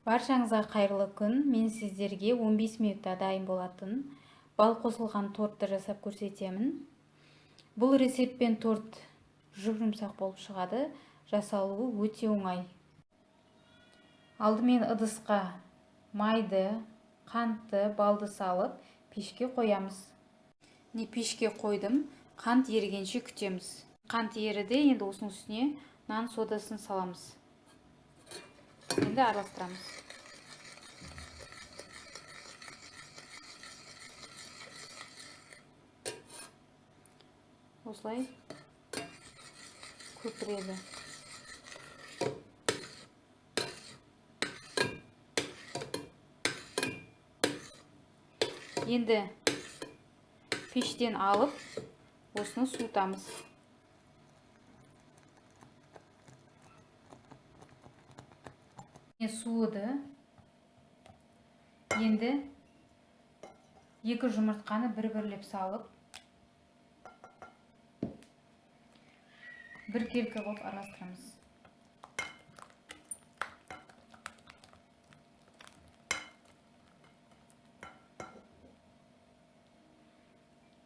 Баршаңызға қайырлы күн. Мен сіздерге 15 минутта дайын болатын бал қосылған тортты жасап көрсетемін. Бұл рецептпен торт жұп-жұмсақ болып шығады, жасалуы өте оңай. Алдымен ыдысқа майды, қантты, балды салып пешке қоямыз. Міне, пешке қойдым, қант ерігенше күтеміз. Қант еріді, енді осының үстіне нан содасын саламыз. Енді араластырамыз. Осылай көпіреді. Енді пештен алып, осыны суытамыз. Суыды. Енді 2 жұмыртқаны бір-бірлеп салып, біркелкі қылып араластырамыз.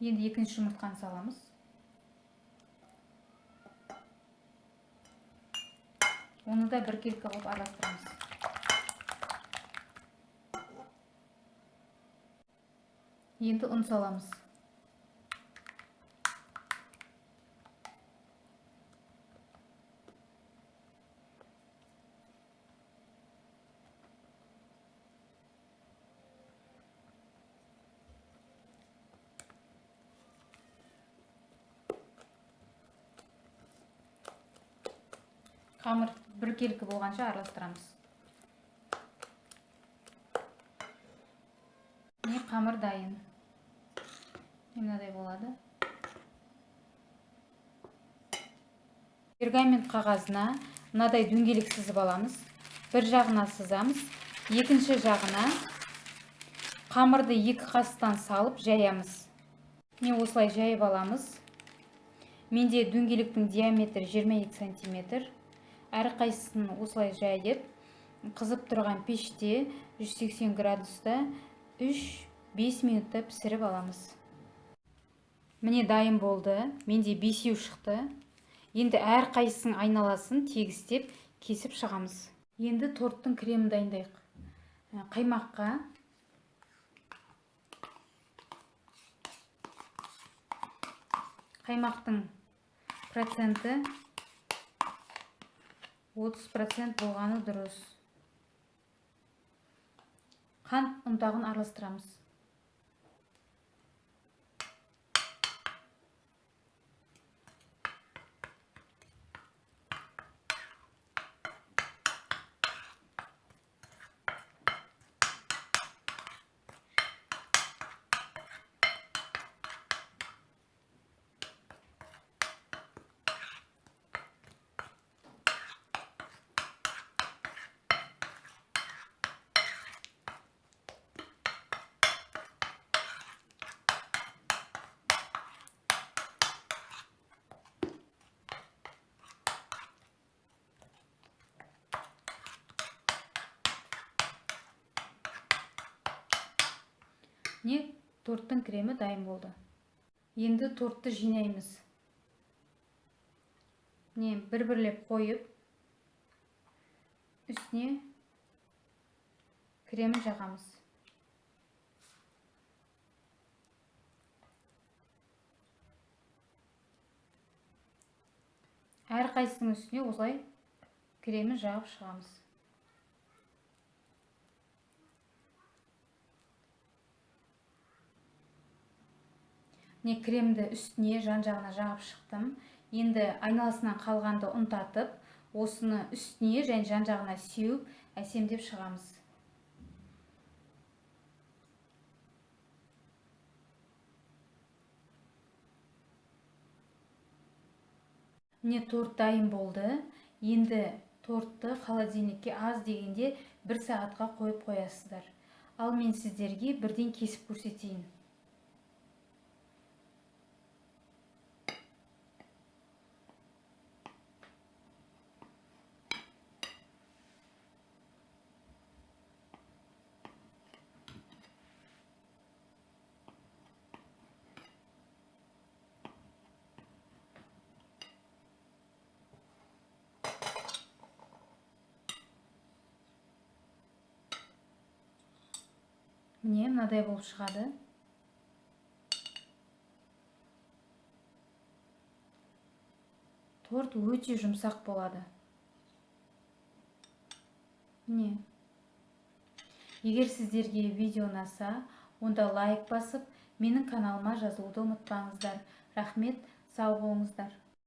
Енді екінші жұмыртқаны саламыз. Оны да біркелкі қылып араластырамыз. Енді ұн саламыз. Қамыр біркелкі болғанша араластырамыз. Міне, қамыр дайын. Мынадай болады. Пергамент қағазына мынадай дөңгелек сызып аламыз. Бір жағына сызамыз, екінші жағына қамырды екі қастан салып жаямыз. Міне, осылай жайып аламыз. Менде дөңгелектің диаметрі 22 сантиметр. Әрқайсысын осылай жайып, қызып тұрған пеште 180 градуста 3-5 минутта пісіріп аламыз. Міне, дайын болды. Менде 5 шықты. Енді әрқайсысының айналасын тегістеп кесіп шығамыз. Енді торттың кремін дайындайық. Қаймаққа қаймақтың проценті 30% болғаны дұрыс. Қант ұнтағын араластырамыз. Міне, торттың кремі дайын болды. Енді тортты жинаймыз. Міне, бір-бірлеп қойып, үстіне кремін жағамыз. Әрқайсысының үстіне осылай кремін жағып шығамыз. Міне, кремді үстіне жан-жағына жағып шықтым. Енді айналасынан қалғанды ұнтатып, осыны үстіне және жан-жағына сеуіп, әсемдеп шығамыз. Міне, торт дайын болды. Енді тортты холодильникке аз дегенде 1 сағатқа қойып қоясыздар. Ал мен сіздерге бірден кесіп көрсетейін. Міне, мынадай болып шығады. Торт өте жұмсақ болады. Міне. Егер сіздерге видео ұнаса, онда лайк басып, менің каналыма жазылуды ұмытпаңыздар. Рахмет, сау болыңыздар.